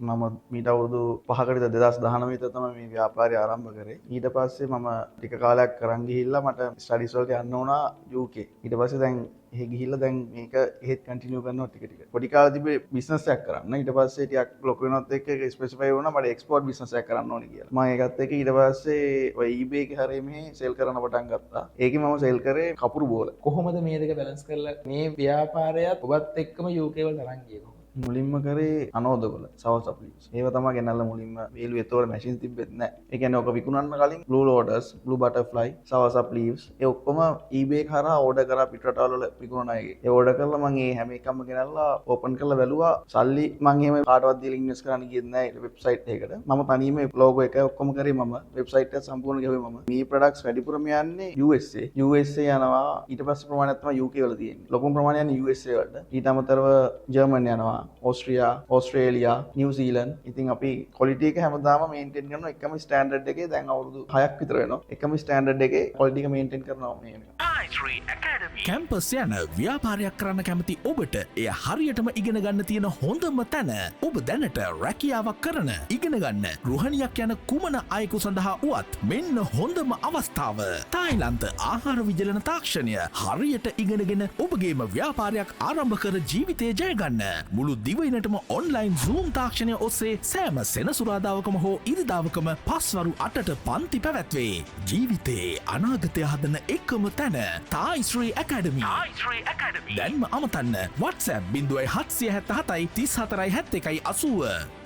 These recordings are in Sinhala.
මම මීට අවුරුදු 5කට විතර 2019 විතර තමයි මේ ව්‍යාපාරය ආරම්භ කරේ. ඊට පස්සේ මම ටික කාලයක් කරන් ගිහිල්ලා මට ස්ටඩීස් වලට යන්න වුණා UK. ඊට පස්සේ දැන් එහෙ ගිහිල්ලා දැන් මේක එහෙත් කන්ටිනියු කරනවා ටික ටික. පොඩි කාලේ තිබ්බේ බිස්නස් එකක් කරන්න. ඊට පස්සේ ටිකක් ලොකු වෙනවත් එක්ක ඒක ස්පෙසිෆයි වුණා මට එක්ස්පෝර්ට් බිස්නස් එකක් කරන්න ඕනේ කියලා. මම ඒකත් එක්ක ඊට පස්සේ ඔය eBay එකේ හරිය මෙහෙ සෙල් කරන්න පටන් ගත්තා. ඒකේ මම සෙල් කරේ කපුරු බෝල. කොහොමද මේ දෙක බැලන්ස් කරලා මේ ව්‍යාපාරයත් ඔබත් එක්කම UK වලට අරන් ගියේ කොහොමද? මුලින්ම කරේ අනෝදකොළ සවර්සොප් ලීව්ස්. ඒව තමයි ගෙනල්ලා මුලින්ම වේලුවේ. එතකොට මැෂින් තිබ්බෙත් නෑ. ඒ කියන්නේ ඔක විකුණන්න කලින් blue lotus, blue butterfly, soursop leaves ඒ ඔක්කොම eBay එක හරහා ඕඩර් කරා පිටරටවල වල විකුණන අයගේ. ඒ ඕඩර් කරලා මං ඒ හැම එකක්ම ගෙනල්ලා ඕපන් කරලා බැලුවා. සල්ලි මං එහෙම කාටවත් දීලා ඉන්වෙස්ට් කරන්න ගියෙත් නෑ වෙබ්සයිට් එකකට. මම තනියම ලෝගෝ එක ඔක්කොම කරේ මම. වෙබ්සයිට් එක සම්පූර්ණ ගැහුවේ මම. මේ ප්‍රොඩක්ට්ස් වැඩිපුරම යන්නේ USA. USA යනවා. ඊට පස්සේ ප්‍රමාණයක් තමයි UK වල තියෙන්නේ. ලොකුම ප්‍රමාණය යන්නේ USA වලට. ඊට අමතරව ජර්මන් යනවා, ඕස්ට්‍රියා, ඕස්ට්‍රේලියා, නිව්සීලන්ඩ්. ඉතින් අපි ක්වොලිටි එක හැමදාම මේන්ටේන් කරනවා එකම ස්ටෑන්ඩඩ් එකේ. දැන් අවුරුදු 6ක් විතර වෙනවා. එකම ස්ටෑන්ඩඩ් එකේ ක්වොලිටි එක මේන්ටේන් කරනවා මේ වෙනකන්. කැම්පස් යන ව්‍යාපාරයක් කරන්න කැමති ඔබට එය හරියටම ඉගෙන ගන්න තියෙන හොඳම තැන. ඔබ දැනට රැකියාවක් කරන, ඉගෙන ගන්න, ගෘහණියක් යන කුමන අයෙකු සඳහා වුවත් මෙන්න හොඳම අවස්ථාව. තායිලන්ත ආහාර විජලන තාක්ෂණය හරියට ඉගෙනගෙන ඔබගේම ව්‍යාපාරයක් ආරම්භ කර ජීවිතය ජයගන්න. මුළු දිවයිනටම ඔන්ලයින් Zoom තාක්ෂණය ඔස්සේ සෑම සෙනසුරාදාවකම හෝ ඉරිදාවකම පස්වරු 8ට පන්ති පැවැත්වේ. ජීවිතයේ අනාගතය හදන එකම තැන තායිශ්‍රී ඇකඩමි. දැන්ම අමතන්න WhatsApp 0777 34 71 80.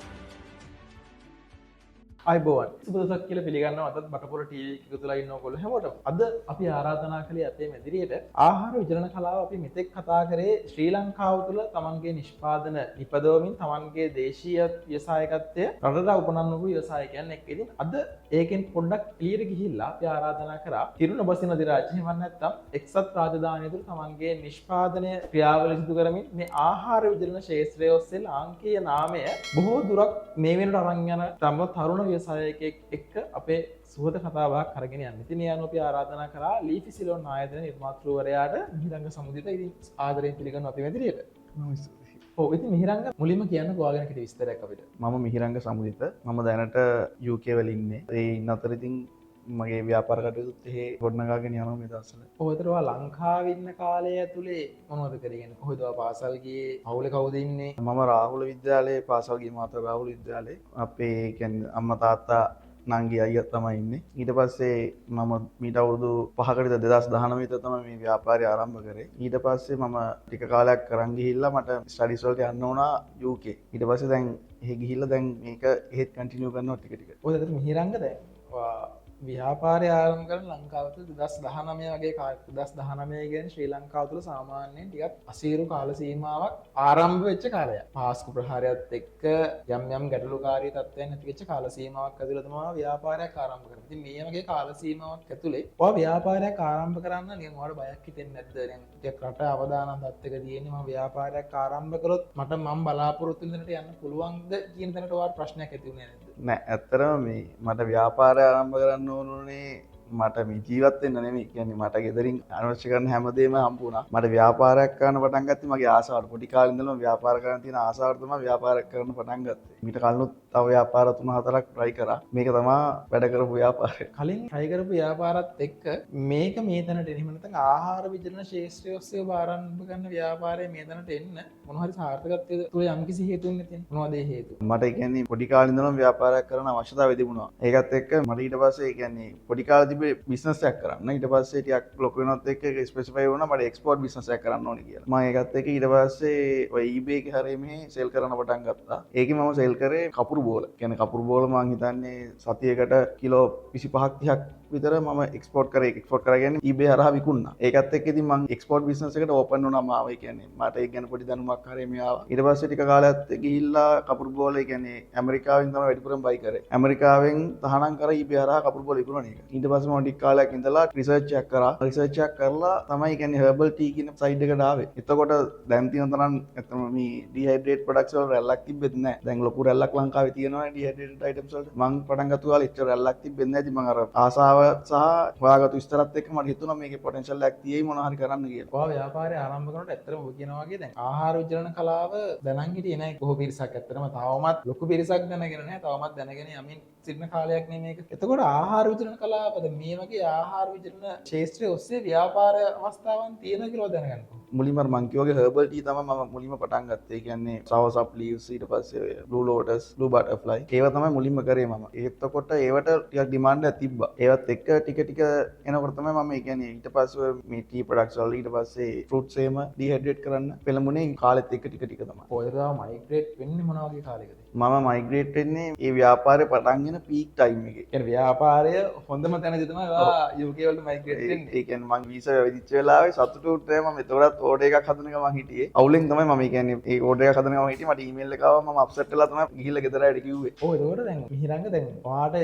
ආයුබෝවන්, සුබ දවසක් කියලා පිළිගන්නවා අදත් බටපොළ ටීවී එක එකතු වෙලා ඉන්න ඔයගොල්ලෝ හැමෝටම. අද අපි ආරාධනා කළේ අපේ මැදිරියට ආහාර විජලන කලාව. අපි මෙතෙක් කතා කරේ ශ්‍රී ලංකාව තුළ තමන්ගේ නිෂ්පාදන නිපදවමින් තමන්ගේ දේශීය ව්‍යවසායකත්වය රටට උපනංවපු ව්‍යවසායකයන් එක්ක. ඉතින් අද ඒකෙන් පොඩ්ඩක් එළියට ගිහිල්ලා අපි ආරාධනා කරා තිරුණ බසින අධිරාජ්‍ය එහෙම නැත්නම් එක්සත් රාජධානිය තුළ තමන්ගේ නිෂ්පාදනය ක්‍රියාවලිය සිදු කරමින් මේ ආහාර විජලන ක්ෂේත්‍රය ඔස්සේ ලාංකීය නාමය බොහෝ දුරක් මේ වෙනකොට අරන් යන තම තරුණ ව්‍යවසායකයෙක් එක්ක අපේ සුහද කතා බහක් අරගෙන යන්න. ඉතින් ඒ අනුව අපි ආරාධනා කරා ලීෆි සිලෝන් ආයතන නිර්මාතෘවරයාට මිහිරංග සමුදිත. ඉතින් ආදරයෙන් පිළිගන්නවා අපේ මැදිරියට. මම ස්තුතියි. ඔව්, ඉතින් මිහිරංග, මුලින්ම කියන්න ඔයා ගැන කෙටි විස්තරයක් අපිට. මම මිහිරංග සමුදිත. මම දැනට UK වල ඉන්නේ. ඒ ඉන්න අතර ඉතින් මගේ ව්‍යාපාර කටයුතුත් එහෙ ගොඩනගාගෙන යනවා මේ දවස්වල. ඔව්, ඒතර ඔයා ලංකාවේ ඉන්න කාලය ඇතුලේ මොනවද කරේ? කොහෙද ඔයා පාසල් ගියේ? පවුලේ කවුද ඉන්නේ? මම රාහුල විද්‍යාලයේ පාසල් ගියේ, මාතර රාහුල විද්‍යාලයේ. අපේ කියන්නේ අම්මා, තාත්තා, නංගි, අයියා තමයි ඉන්නේ. ඊට පස්සේ මම මීට අවුරුදු 5කට විතර 2019 විතර තමයි මේ ව්‍යාපාරය ආරම්භ කරේ. ඊට පස්සේ මම ටික කාලයක් කරන් ගිහිල්ලා මට ස්ටඩීස් වලට යන්න වුණා UK. ඊට පස්සේ දැන් එහෙ ගිහිල්ලා දැන් මේක එහෙත් කන්ටිනියු කරනවා ටික ටික. ඔය ඒතර මිහිරංග, දැන් ඔයා ව්‍යාපාරය ආරම්භ කරන ලංකාව තුළ 2019 වගේ කාලයක්. 2019 කියන්නේ ශ්‍රී ලංකාව තුළ සාමාන්‍යයෙන් ටිකක් අසීරු කාල සීමාවක් ආරම්භ වෙච්ච කාලයක්. පාස්කු ප්‍රහාරයත් එක්ක යම් යම් ගැටලුකාරී තත්ත්වයන් ඇති වෙච්ච කාල සීමාවක් ඇතුළත තමයි ව්‍යාපාරයක් ආරම්භ කරන්නේ. ඉතින් මේ වගේ කාල සීමාවක් ඇතුලේ ඔයා ව්‍යාපාරයක් ආරම්භ කරන්න නිකන් ඔයාලට බයක් හිතෙන්නේ නැද්ද? දැන් ටිකක් රට අවදානම් තත්ත්වයක තියෙන්නේ, මම ව්‍යාපාරයක් ආරම්භ කරොත් මට මම බලාපොරොත්තු වෙන තැනට යන්න පුළුවන්ද කියන තැනට ඔයාලට ප්‍රශ්නයක් ඇති වුණේ නැද්ද? නෑ, ඇත්තටම මේ මට ව්‍යාපාරය ආරම්භ කරන්න ඕන වුණේ මට මේ ජීවත් වෙන්න නෙමෙයි. කියන්නේ මට ගෙදරින් අනවශ්‍ය කරන හැමදේම හම්බ වුණා. මට ව්‍යාපාරයක් කරන්න පටන් ගත්තේ මගේ ආසාවට. පොඩි කාලේ ඉඳලම ව්‍යාපාර කරන්න තියෙන ආසාවට තමයි ව්‍යාපාරයක් කරන්න පටන් ගත්තේ. මීට කලිනුත් තව ව්‍යාපාර තුන හතරක් try කරා. මේක තමයි වැඩ කරපු ව්‍යාපාරය. කලින් try කරපු ව්‍යාපාරත් එක්ක මේක මේ තැනට එන්න, එහෙම නැත්නම් ආහාර විජලන ක්ෂේත්‍රය ඔස්සේ ඔබ ආරම්භ කරන ව්‍යාපාරය මේ තැනට එන්න මොන හරි සාර්ථකත්වය තුළ යම්කිසි හේතුවක් නැතිනේ. මොනවද ඒ හේතු? මට ඒ කියන්නේ පොඩි කාලේ ඉඳලම ව්‍යාපාරයක් කරන්න අවශ්‍යතාවය තිබුණා. ඒකත් එක්ක මට ඊට පස්සේ ඒ කියන්නේ පොඩි කාලේ තිබ්බේ බිස්නස් එකක් කරන්න. ඊට පස්සේ ටිකක් ලොකු වෙනවත් එක්ක ඒක ස්පෙසිෆයි වුණා මට එක්ස්පෝර්ට් බිස්නස් එකක් කරන්න ඕනේ කියලා. මම ඒකත් එක්ක ඊට පස්සේ ඔය eBay එකේ හරිය මෙහෙ සෙල් කරන්න පටන් ගත්තා. ඒකේ මම සෙල් කරේ කපුරු බෝල. කියන්නේ කපුරු බෝල මං හිතන්නේ සතියකට කිලෝ 25ක් 30ක් විතර මම එක්ස්පෝර්ට් කරේ. එක්ස්පෝර්ට් කරා කියන්නේ eBay හරහා විකුණුනා. ඒකත් එක්ක ඉතින් මං එක්ස්පෝර්ට් බිස්නස් එකට ඕපන් වුණා මාව. ඒ කියන්නේ මට ඒක ගැන පොඩි දැනුමක් හරිය මේ ආවා. ඊට පස්සේ ටික කාලයක් ගිහිල්ලා කපුරු බෝල, ඒ කියන්නේ ඇමරිකාවෙන් තමයි වැඩිපුරම බයි කරේ. ඇමරිකාවෙන් තහනම් කර eBay හරහා කපුරු බෝල විකුණන එක. ඊට පස්සේ මම ටික කාලයක් ඉඳලා රිසර්ච් එකක් කරා. රිසර්ච් එකක් කරලා තමයි ඒ කියන්නේ හර්බල් ටී කියන සයිඩ් එකට ආවේ. එතකොට දැන් තියෙන තරම් ඇත්තම මේ ඩිහයිඩ්‍රේට් ප්‍රොඩක්ට්ස් වල රැල්ලක් තිබ්බෙත් නෑ. දැන් ලොකු රැල්ලක් ලංකාවේ තියෙනවා ඩිහයිඩ්‍රේටඩ් අයිටම්ස් වලට. මං පටන් ගත්ත කාලේ එච්චර රැල්ලක් තිබ්බෙත් නෑ. ඉතින් මං අර ආසාව සහ හොයාගත්තු විස්තරත් එක්ක මට හිතුණා මේකේ පොටෙන්ෂල් එකක් තියෙයි මොනවා හරි කරන්න කියලා. ඔයා ව්‍යාපාරය ආරම්භ කරනකොට ඇත්තටම ඔබ කියනවා වගේ දැන් ආහාර විචලන කලාව දැනන් හිටියේ නෑ බොහෝ පිරිසක්. ඇත්තටම තවමත් ලොකු පිරිසක් දැනගෙන නෑ. තවමත් දැනගෙන යමින් සිටින කාලයක් නේ මේක. එතකොට ආහාර විචලන කලාව දැන් මේ වගේ ආහාර විචලන ක්ෂේත්‍රයේ ඔස්සේ ව්‍යාපාර අවස්ථාවන් තියෙනවා කියලා දැනගන්න කොහොමද? මුලින්ම අර මං කිව්වා වගේ හර්බල් ටී තමයි මම මුලින්ම පටන් ගත්තේ. ඒ කියන්නේ සවර්සප් ලීව්ස්, ඊට පස්සේ ඔය බ්ලූ ලෝටස්, බ්ලූ බටර්ෆ්ලයි ඒවා තමයි මුලින්ම කරේ මම. එතකොට ඒවට ටිකක් ඩිමාන්ඩ් එකක් තිබ්බා. ඒවත් එක්ක ටික ටික එනකොට තමයි මම ඒ කියන්නේ ඊට පස්සේ ඔය මේ ටී ප්‍රොඩක්ට්ස් වල ඊට පස්සේ ෆෘට්ස් එහෙම ඩිහයිඩ්‍රේට් කරන්න පෙළඹුණේ කාලෙත් එක්ක ටික ටික තමයි. ඔය තව මයිග්‍රේට් වෙන්නේ මොන වගේ කාලයකද? මම මයිග්‍රේට් වෙන්නේ ඒ ව්‍යාපාරේ පටන් ගෙන පීක් ටයිම් එකේ. කියන්නේ ව්‍යාපාරය හොඳම තැනදී තමයි ඔයා UK වලට මයිග්‍රේට් වෙන්නේ. ඒ කියන්නේ මං වීසා වැදිච්ච වෙලාවේ සතුටු වුණේ මම. එතකොටත් ඕඩර් එකක් හදන ගමන් හිටියේ. අවුලෙන් තමයි මම ඒ කියන්නේ ඒ ඕඩර් එකක් හදන ගමන් හිටියේ. මට ඊමේල් එක ආවා. මම අප්සෙට් වෙලා තමයි ගිහිල්ලා ගෙදර අයට කිව්වේ. ඔව්, එතකොට දැන් මිහිරංග, දැන් ඔයාට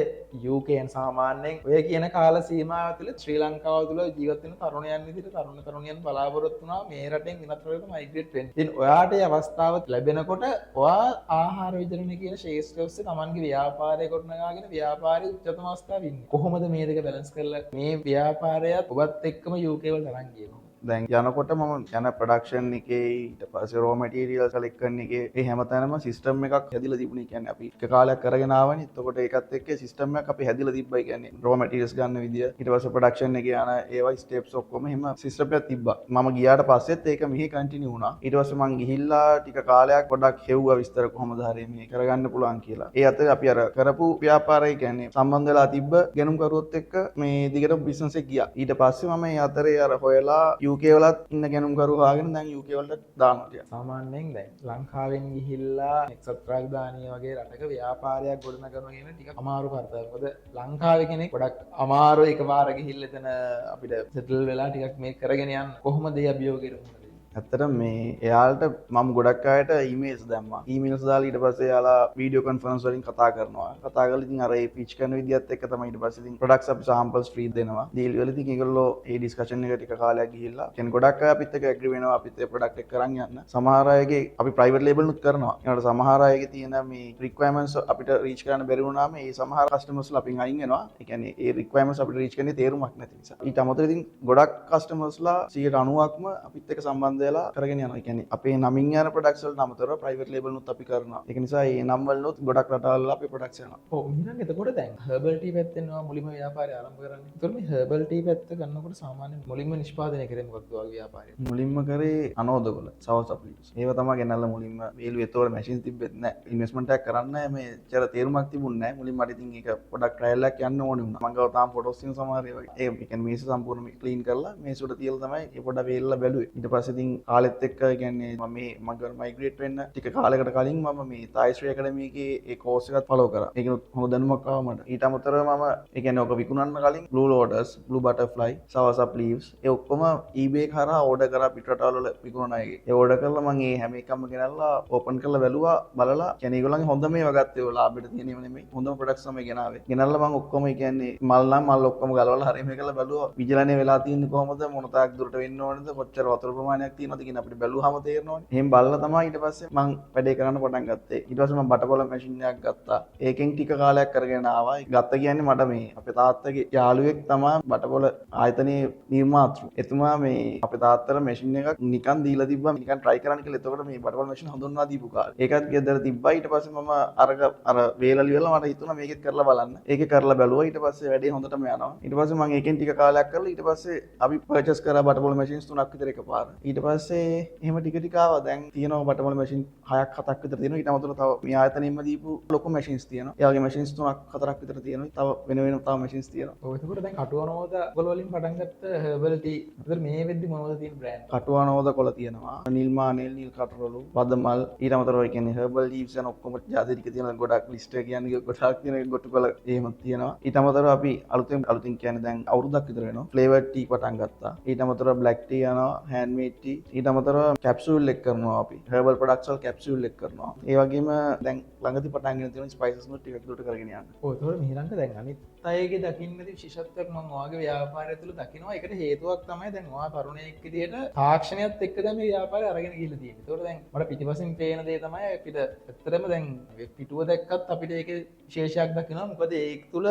UK න් සාමාන්‍යයෙන් ඔය කියන කාල සීමාව තුළ ශ්‍රී ලංකාව තුළ ජීවත් වෙන තරුණයන් විදිහට තරුණ තරුණියන් බලාපොරොත්තු වුණා මේ රටෙන් වෙනත් රටකට මයිග්‍රේට් වෙන්න. ඉතින් ඔයාට මේ අවස්ථාව ලැබෙනකොට ඔයා ආහාර විතරණය කියන ක්ෂේත්‍රය ඔස්සේ තමන්ගේ ව්‍යාපාරය ගොඩනගාගෙන ව්‍යාපාරයේ උච්චතම අවස්ථාවේ ඉන්නේ. කොහොමද මේ දෙක බැලන්ස් කරලා මේ ව්‍යාපාරයත් ඔබත් එක්කම UK වලට අරන් ගියේ කොහොමද? දැන් යනකොට මම යන ප්‍රොඩක්ෂන් එකේ, ඊට පස්සේ රෝ මැටීරියල් කලෙක්ට් කරන එකේ, ඒ හැමතැනම සිස්ටම් එකක් හැදිලා තිබුණේ. කියන්නේ අපි එක කාලයක් කරගෙන ආවනේ. එතකොට ඒකත් එක්ක සිස්ටම් එකක් අපි හැදිලා තිබ්බා. ඒ කියන්නේ රෝ මැටීරියල්ස් ගන්න විදිය, ඊට පස්සේ ප්‍රොඩක්ෂන් එකේ යන ඒවා ස්ටෙප්ස් ඔක්කොම එහෙම සිස්ටම් එකක් තිබ්බා. මම ගියාට පස්සෙත් ඒක මෙහි කන්ටිනියු වුණා. ඊට පස්සේ මං ගිහිල්ලා ටික කාලයක් පොඩක් හෙව්වා විස්තර කොහොමද හරි මේ කරගන්න පුළුවන් කියලා. ඒ අතරේ අපි අර කරපු ව්‍යාපාරය කියන්නේ සම්බන්ධ වෙලා තිබ්බ ගැනුම්කරුවොත් එක්ක මේ දිගට බිස්නස් එක ගියා. ඊට පස්සේ මම මේ අතරේ අර හොයලා UK වලත් ඉන්න ගැනුම්කරු හොයාගෙන දැන් UK වලට දානවා ටිකක්. සාමාන්‍යයෙන් දැන් ලංකාවෙන් ගිහිල්ලා එක්සත් රාජධානිය වගේ රටක ව්‍යාපාරයක් ගොඩනගනවා කියන ටිකක් අමාරු කර්තව්‍යයක්. මොකද ලංකාවේ කෙනෙක් ගොඩක් අමාරු එකපාර ගිහිල්ලා එතන අපිට සෙටල් වෙලා ටිකක් මේ කරගෙන යන්න. කොහොමද ඒ අභියෝගයට මුහුණ දෙන්නේ? ඇත්තටම මේ එයාලට මම ගොඩක් අයට ඊමේල්ස් දැම්මා. ඊමේල්ස් දාලා ඊට පස්සේ එයාලා වීඩියෝ කොන්ෆරන්ස් වලින් කතා කරනවා. කතා කරලා ඉතින් අර ඒ පිච් කරන විදියත් එක්ක තමයි ඊට පස්සේ ඉතින් ප්‍රොඩක්ට්ස් අපි සාම්පල්ස් ෆ්‍රී දෙනවා. ඩීල් වල ඉතින් ඒගොල්ලෝ ඒ ඩිස්කෂන් එක ටික කාලයක් ගිහිල්ලා කියන්නේ ගොඩක් අය අපිත් එක්ක ඇග්‍රි වෙනවා අපිත් ඒ ප්‍රොඩක්ට් එක කරන් යන්න. සමහර අයගේ අපි ප්‍රයිවට් ලේබල් උත් කරනවා. ඒනට සමහර අයගේ තියෙන මේ රික්වයර්මන්ට්ස් අපිට රීච් කරන්න බැරි වුණාම ඒ සමහර කස්ටමර්ස්ලා අපින් අයින් වෙනවා. ඒ කියන්නේ ඒ රික්වයර්මන්ට්ස් අපිට රීච් කරන්නේ තේරුමක් නැති නිසා. ඊට අමතරව ඉතින් ගොඩක් කස්ටමර්ස්ලා 90%ක්ම අපිත් එක්ක සම්බන්ධ වෙලා කරගෙන යනවා. ඒ කියන්නේ අපේ නමින් යන ප්‍රොඩක්ට්ස් වලට අමතරව ප්‍රයිවට් ලේබල් උත් අපි කරනවා. ඒක නිසා ඒ නම් වලිනුත් ගොඩක් රටවල් වල අපේ ප්‍රොඩක්ට්ස් යනවා. ඔව් මිහිරංග, එතකොට දැන් හර්බල් ටී පැත්තෙන් ඔයා මුලින්ම ව්‍යාපාරය ආරම්භ කරන්නේ. එතකොට මේ හර්බල් ටී පැත්ත ගන්නකොට සාමාන්‍යයෙන් මුලින්ම නිෂ්පාදනය කරේ මොකක්ද ඔයාගේ ව්‍යාපාරය? මුලින්ම කරේ අනෝදකොළ, සවර්සප් ලීව්ස්. ඒවා තමයි ගෙනල්ලා මුලින්ම වේලුවේ. එතකොට මැෂින් තිබ්බෙත් නෑ. ඉන්වෙස්ට්මන්ට් එකක් කරන්න මේ එච්චර තේරුමක් තිබුණේ නෑ. මුලින්ම මට ඉතින් ඒක පොඩක් ට්‍රයල් එකක් යන්න ඕනේ වුණා. මං ගාව තාම ෆොටෝස් තියෙන සමහර ඒවා. ඒ කියන්නේ මේස සම්පූර්ණ ක්ලීන් කරලා මේස උඩ තියලා තමයි ඒ පොඩක් වේලලා බැලුවේ. ඊට පස්සේ ඉතින් කාලෙත් එක්ක ඒ කියන්නේ මම මේ මං ගාව මයිග්‍රේට් වෙන්න ටික කාලයකට කලින් මම මේ තායිශ්‍රී ඇකඩමි එකේ ඒ කෝස් එකත් ෆලෝ කරා. ඒකනොත් හොඳ දැනුමක් ආවා මට. ඊට අමතරව මම ඒ කියන්නේ ඔක විකුණන්න කලින් blue lotus, blue butterfly, soursop leaves ඒ ඔක්කොම eBay හරහා ඕඩර් කරා පිට රටවල් වල විකුණන අයගේ. ඒ ඕඩර් කරලා මං ඒ හැම එකම ගෙනල්ලා ඕපන් කරලා බැලුවා. බලලා කියන්නේ ඒගොල්ලන්ගේ හොඳම ඒවා ගත්තේ, ඔය ලාභෙට තියෙන ඒවා නෙමෙයි. හොඳම ප්‍රොඩක්ට්ස් තමයි ගෙනාවේ. ගෙනල්ලා මං ඔක්කොම ඒ කියන්නේ මල් නම් මල් ඔක්කොම ගලවලා හරියම කරලා බැලුවා. විජලනය වෙලා තියෙන්නේ කොහොමද, මොන තාක් දුරට වෙන්න ඕනද, කොච්චර වතුර ප්‍රමාණයක් තියෙනවද කියන අපිට බැලුවාම තේරෙනවනේ. එහෙම බලලා තමයි ඊට පස්සේ මං වැඩේ කරන්න පටන් ගත්තේ. ඊට පස්සේ මං බටකොළ මැෂින් එකක් ගත්තා. ඒකෙන් ටික කාලයක් කරගෙන ආවා. ගත්ත කියන්නේ මට මේ අපේ තාත්තගේ යාළුවෙක් තමයි බටකොළ ආයතනයේ නිර්මාතෘ. එතුමා මේ අපේ තාත්තට මැෂින් එකක් නිකන් දීලා තිබ්බා, නිකන් try කරන්න කියලා. එතකොට මේ බටකොළ මැෂින් හඳුන්වා දීපු කාලේ. ඒකත් ගෙදර තිබ්බා. ඊට පස්සේ මම අරක අර වේලලි වෙලා මට හිතුණා මේකෙත් කරලා බලන්න. ඒකේ කරලා බැලුවා. ඊට පස්සේ වැඩේ හොඳටම යනවා. ඊට පස්සේ මං ඒකෙන් ටික කාලයක් කරලා ඊට පස්සේ අපි පර්චේස් කරා බටකොළ මැෂින්ස් තුනක් විතර එකපාර. ඊට පස්සේ එහෙම ටික ටික ආවා. දැන් තියෙනවා බටකොළ මැෂින් 6ක් 7ක් විතර තියෙනවා. ඊට අමතරව තව මේ ආයතනයෙන්ම දීපු ලොකු මැෂින්ස් තියෙනවා. ඒ වගේ මැෂින්ස් 3ක් 4ක් විතර තියෙනවා. තව වෙන වෙනම තව මැෂින්ස් තියෙනවා. ඔව්, එතකොට දැන් කටුවනෝද කොළ වලින් පටන් ගත්ත හර්බල් ටී. එතකොට මේ වෙද්දි මොනවද තියෙන බ්‍රෑන්ඩ්? කටුවනෝද කොළ තියෙනවා. නිල් මානෙල්, නිල් කටරොළු, වදමල්, ඊට අමතරව ඒ කියන්නේ හර්බල් ලීව්ස් යන ඔක්කොම ජාති ටික තියෙනවා. ගොඩක් ලිස්ට් එක කියන්නේ ගොඩක් තියෙන ගොටු කොළ එහෙම තියෙනවා. ඊට අමතරව අපි අලුතෙන් අලුතින් කියන්නේ දැන් අවුරුද්දක් විතර වෙනවා. ෆ්ලේවර්ඩ් ටී පටන් ගත්තා. ඊට අමතරව බ්ලැක් ටී යනවා, හෑන්ඩ් මේඩ් ටී, ඊට අමතරව කැප්සූල් එක කරනවා අපි. හර්බල් ප්‍රොඩක්ට්ස් වල කැප්සූල් එක කරනවා. ඒ වගේම දැන් ළඟදී පටන් ගෙන තියෙන ස්පයිසස් උත් ටිකක් දුරට කරගෙන යන්න. ඔව්, ඒතකොට මිහිරංග දැන් අනිත් අයගේ දකින්න නැති විශේෂත්වයක් මම ඔයාගේ ව්‍යාපාරය තුළ දකිනවා. ඒකට හේතුවක් තමයි දැන් ඔයා තරුණයෙක් විදිහට තාක්ෂණයත් එක්ක දැන් මේ ව්‍යාපාරය අරගෙන ගිහිල්ලා තියෙන්නේ. ඒතකොට දැන් මට පිටිපසින් පේන දේ තමයි අපිට ඇත්තටම දැන් වෙබ් පිටුව දැක්කත් අපිට ඒකේ විශේෂයක් දකිනවා. මොකද ඒක තුළ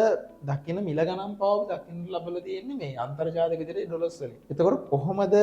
දකින මිල ගණන් පව දකින්න ලැබලා තියෙන්නේ මේ අන්තර්ජාලික විදිහට ඩොලර්ස් වලින්. එතකොට කොහොමද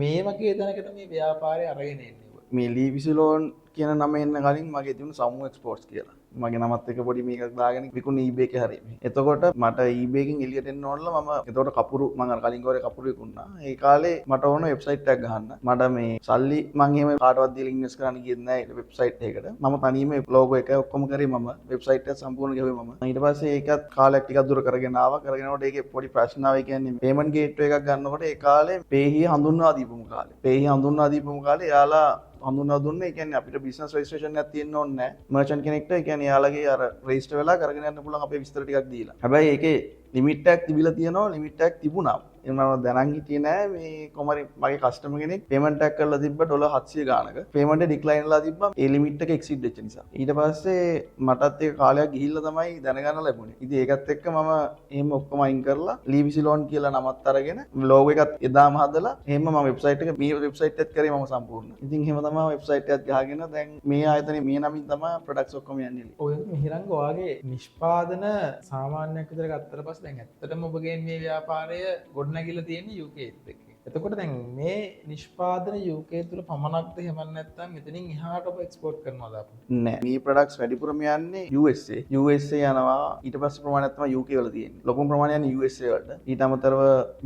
මේ වගේ තැනකට මේ ව්‍යාපාරය අරගෙන එන්නේ? මේ ලීවිසිලෝන් කියන නම එන්න කලින් මගේ තිබුණ සමු එක්ස්පෝර්ට්ස් කියලා. මගේ නමත් එක්ක පොඩි මේකක් දාගෙන විකුණන eBay එකේ හරිය. එතකොට මට eBay එකෙන් එළියට එන්න ඕනලා මම එතකොට කපුරු මං අර කලින් කිව්වා කපුරු විකුණනා. ඒ කාලේ මට ඕන වෙබ්සයිට් එකක් ගහන්න. මට මේ සල්ලි මං එහෙම කාටවත් දීලා ඉන්වෙස්ට් කරන්න ගියෙත් නෑ ඒ වෙබ්සයිට් එකකට. මම තනියම ලෝගෝ එක ඔක්කොම කරේ මම. වෙබ්සයිට් එක සම්පූර්ණ ගැහුවේ මම. ඊට පස්සේ ඒකත් කාලයක් ටිකක් දුර කරගෙන ආවා. කරගෙන යනකොට ඒකේ පොඩි ප්‍රශ්න ආවා. ඒ කියන්නේ පේමන්ට් ගේට්වේ එකක් ගන්නකොට ඒ කාලේ පේහි හඳුන්වා දීපුම කාලේ. පේහි හඳුන්වා දීපුම කාලේ එයාලා හඳුන්වා දුන්නේ. ඒ කියන්නේ අපිට බිස්නස් රෙජිස්ට්‍රේෂන් එකක් තියෙන්න ඕනේ නෑ. මර්චන්ට් කෙනෙක්ට ඒ කියන්නේ එයාලගේ අර රෙජිස්ටර් වෙලා කරගෙන යන්න පුළුවන් අපේ විස්තර ටිකක් දීලා. හැබැයි ඒකේ ලිමිට් එකක් තිබිලා තියෙනවා, ලිමිට් එකක් තිබුණා. ඒ වුණාම දැනන් හිටියේ නෑ මේ කොහමරි මගේ කස්ටමර් කෙනෙක් පේමන්ට් එකක් කරලා තිබ්බ ඩොලර් 700 ගානක. පේමන්ට් එක ඩික්ලයින් වෙලා තිබ්බා ඒ ලිමිට් එක එක්සීඩ් වෙච්ච නිසා. ඊට පස්සේ මටත් ඒක කාලයක් ගිහිල්ලා තමයි දැනගන්න ලැබුණේ. ඉතින් ඒකත් එක්ක මම එහෙම ඔක්කොම අයින් කරලා ලීවිසිලෝන් කියලා නමත් අරගෙන ලෝගෝ එකත් එදාම හදලා එහෙම මම වෙබ්සයිට් එක මේ වෙබ්සයිට් එකත් කරේ මම සම්පූර්ණ. ඉතින් එහෙම තමයි වෙබ්සයිට් එකත් ගහගෙන දැන් මේ ආයතනයේ මේ නමින් තමයි ප්‍රොඩක්ට්ස් ඔක්කොම යන්නේ. ඔය මිහිරංග ඔයාගේ නිෂ්පාදන සාමාන්‍යයක් විතර ගත්තට පස්සේ දැන් ඇත්තටම ඔබගේ මේ ව්‍යාපාරය ගොඩනැගිලා තියෙන්නේ UK එකත් එක්ක. එතකොට දැන් මේ නිෂ්පාදන UK තුල පමණක්ද එහෙම නැත්නම් මෙතනින් එහාට ඔබ එක්ස්පෝර්ට් කරනවද අපිට? නෑ, මේ ප්‍රොඩක්ට්ස් වැඩිපුරම යන්නේ USA. USA යනවා, ඊට පස්සේ ප්‍රමාණයක් තමයි UK වල තියෙන්නේ. ලොකුම ප්‍රමාණය යන්නේ USA වලට. ඊට අමතරව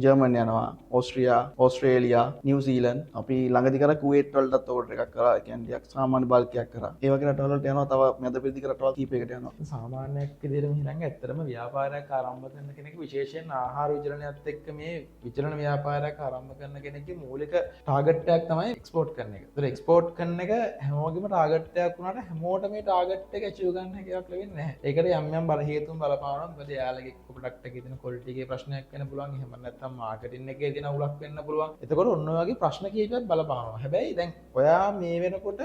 ජර්මන් යනවා, ඕස්ට්‍රියා, ඕස්ට්‍රේලියා, නිව්සීලන්ඩ්. අපි ළඟදි කරා කුවේට් වලටත් ඕඩර් එකක් කරා. ඒ කියන්නේ ටිකක් සාමාන්‍ය බල්ක් එකක් කරා. ඒ වගේ රටවල් වලට යනවා, තව මැද පෙරදිග රටවල් කීපයකට යනවා. සාමාන්‍යයක් විදිහට මිහිරංග ඇත්තටම ව්‍යාපාරයක් ආරම්භ කරන කෙනෙක් විශේෂයෙන් ආහාර විචලනයත් එක්ක මේ විචලන ව්‍යාපාරයක් ආරම්භ කරන කෙනෙක්ගේ මූලික ටාගට් එකක් තමයි එක්ස්පෝර්ට් කරන එක. ඒතර එක්ස්පෝර්ට් කරන එක හැමෝගෙම ටාගට් එකක් වුණාට හැමෝටම මේ ටාගට් එක ඇචීව් ගන්න හැකියාවක් ලැබෙන්නේ නැහැ. ඒකට යම් යම් බල හේතුන් බලපානවා. මොකද එයාලගේ ප්‍රොඩක්ට් එකේ තියෙන ක්වොලිටි එකේ ප්‍රශ්නයක් වෙන්න පුළුවන්. එහෙම නැත්නම් මාකටිං එකේ තියෙන අවුලක් වෙන්න පුළුවන්. එතකොට ඔන්න ඔය වගේ ප්‍රශ්න කීපයක් බලපානවා. හැබැයි දැන් ඔයා මේ වෙනකොට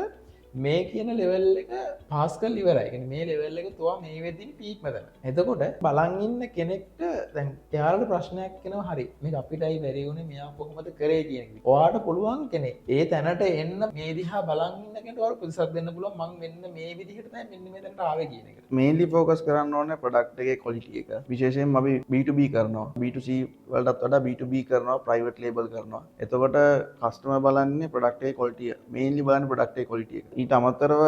මේ කියන ලෙවල් එක පාස් කරලා ඉවරයි. ඒ කියන්නේ මේ ලෙවල් එක තුවා මේ වෙද්දී පීක්ම තැන. එතකොට බලන් ඉන්න කෙනෙක්ට දැන් එයාලට ප්‍රශ්නයක් එනවා, හරි මේක අපිටයි බැරි වුණේ මෙයා කොහොමද කරේ කියන එක. ඔයාට පුළුවන් කෙනෙක් ඒ තැනට එන්න මේ දිහා බලන් ඉන්න කෙනෙක්ට ඔයාට ප්‍රතිසක් දෙන්න පුළුවන් මං මෙන්න මේ විදිහට තමයි මෙන්න මේ තැනට ආවේ කියන එකට. මේන්ලි ෆෝකස් කරන්න ඕනේ ප්‍රොඩක්ට් එකේ ක්වොලිටි එක. විශේෂයෙන්ම අපි B2B කරනවා. B2C වලටත් වඩා B2B කරනවා, ප්‍රයිවට් ලේබල් කරනවා. එතකොට කස්ටමර් බලන්නේ ප්‍රොඩක්ට් එකේ ක්වොලිටි එක. මේන්ලි බලන්නේ ප්‍රොඩක්ට් එකේ ක්වොලිටි එක. ඊට අමතරව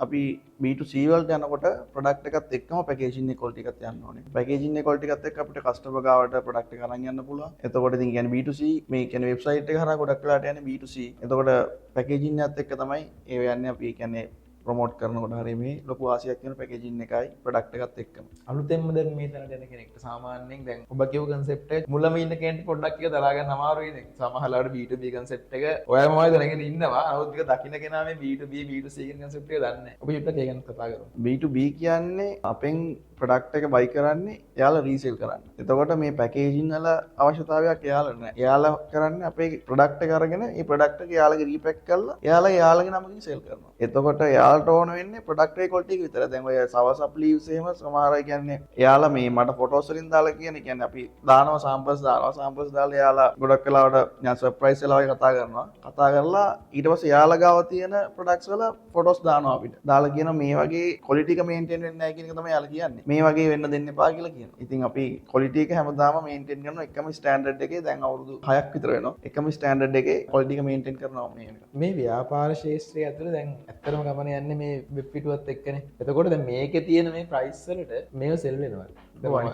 අපි B2C වලට යනකොට ප්‍රොඩක්ට් එකත් එක්කම පැකේජින් එකේ ක්වොලිටි එකත් යන්න ඕනේ. පැකේජින් එකේ ක්වොලිටි එකත් එක්ක අපිට කස්ටමර් ගාවට ප්‍රොඩක්ට් එක අරන් යන්න පුළුවන්. එතකොට ඉතින් කියන්නේ B2C මේ කියන්නේ වෙබ්සයිට් එක හරහා ගොඩක් වෙලාට යන්නේ B2C. එතකොට පැකේජින් එකත් එක්ක තමයි ඒ යන්නේ. අපි කියන්නේ ප්‍රොමෝට් කරනකොට හරිය මේ ලොකු වාසියක් තියෙන පැකේජින් එකයි ප්‍රොඩක්ට් එකත් එක්කම. අලුතෙන්ම දැන් මේ තැනට එන කෙනෙක්ට සාමාන්‍යයෙන් දැන් ඔබ කියව කන්සෙප්ට් එක මුලම ඉන්න කෙනෙක්ට පොඩ්ඩක් එක දරා ගන්න අමාරුයි නේ. සමහර වෙලාවට B2B concept එක ඔයාම වගේ දැනගෙන ඉන්නවා. නමුත් ඒක දකින්න කෙනා මේ B2B B2C කියන කන්සෙප්ට් එක දන්නේ නැහැ. ඔබ චුට්ටක් ඒ ගැන කතා කරමු. B2B කියන්නේ අපෙන් ප්‍රොඩක්ට් එක බයි කරන්නේ එයාලා රීසේල් කරන්න. එතකොට මේ පැකේජින් වල අවශ්‍යතාවයක් එයාලට නෑ. එයාලා කරන්නේ අපේ ප්‍රොඩක්ට් එක අරගෙන ඒ ප්‍රොඩක්ට් එක එයාලගේ රීපැක් කරලා එයාලා එයාලගේ නමකින් සේල් කරනවා. එතකොට එයාලට ඕන වෙන්නේ ප්‍රොඩක්ට් එකේ ක්වොලිටි එක විතරයි. දැන් ඔය සවසප් ලීව්ස් එහෙම සමහර අය කියන්නේ එයාලා මේ මට ෆොටෝස් වලින් දාලා කියන්නේ කියන්නේ අපි දානවා සාම්පල්ස් දානවා. සාම්පල්ස් දාලා එයාලා ගොඩක් වෙලාවට නිකන් සර්ප්‍රයිස් වෙලා වගේ කතා කරනවා. කතා කරලා ඊට පස්සේ එයාලා ගාව තියෙන ප්‍රොඩක්ට්ස් වල ෆොටෝස් දානවා අපිට. දාලා කියනවා මේ වගේ ක්වොලිටි එක මේන්ටේන් වෙන්නේ නැහැ කියන එක තමයි එයාලා කියන්නේ. මේ වගේ වෙන්න දෙන්න එපා කියලා කියනවා. ඉතින් අපි ක්වොලිටි එක හැමදාම මේන්ටේන් කරනවා එකම ස්ටෑන්ඩඩ් එකේ. දැන් අවුරුදු 6ක් විතර වෙනවා. එකම ස්ටෑන්ඩඩ් එකේ ක්වොලිටි එක මේන්ටේන් කරනවා මේ වෙනකම්. මේ ව්‍යාපාර ක්ෂේත්‍රය ඇතුළේ දැන් ඇත්තටම ගමන යන්නේ මේ වෙබ් පිටුවත් එක්කනේ. එතකොට දැන් මේකේ තියෙන මේ ප්‍රයිස් වලට මේව සෙල් වෙනවා.